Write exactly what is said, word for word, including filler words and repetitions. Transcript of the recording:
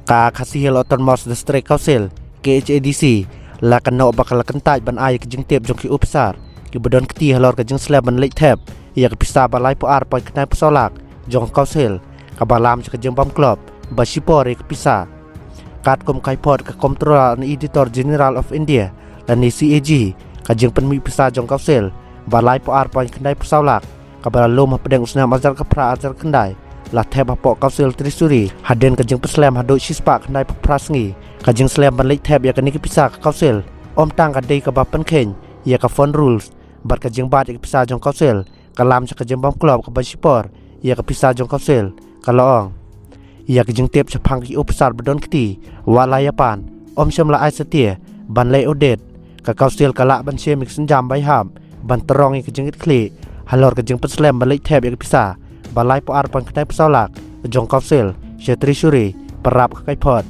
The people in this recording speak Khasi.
Ka Khasi Hills Autonomous District Council, K H A D C, la kynnoh ba ka la kyntait ban ai ka jingtip jong ki ophisar kiba don kti halor ka jingslem ban leit thep ïa ka pisa ba lai phew ar point khyndai phew saw lak jong ka Council, kaba lam sha ka jingbam klop ba shipor ïa ka pisa. Katkum ka report ka Comptroller and Auditor General of India, lane C A G, ka jingpynmih pisa jong ka Council ba lai phew ar point khyndai phew saw lak, kaba la lum hapdeng u snem ar hajar khatphra ar hajar khyndai, la thep hapoh Council Treasury hadien ka jingpynslem haduh shispah khyndai phew phra sngi. Ka jingslem ban leit thep ïa kane ka pisa ka Council ym tang ka dei kaba pynkheiñ ïa ka Fund Rules bad ka jingbat ïa ka pisa jong ka Council, ka lam sha ka jingbam klop kaba shipor ïa ka pisa jong ka Council, ka la ong. Ïa ka jingtip shaphang ki ophisar ba don kti, wat la ïa pan, ym shym la ai satia ban leit audit. Ka Council ka lah ban shim ïa ka sienjam ba ïahap ban trong ïa ka jingkitkhlieh halor ka jingpynslem ban leit thep ïa ka pisa ba lai phew ar point khyndai phew saw lak jong ka Council sha Treasury para ka report.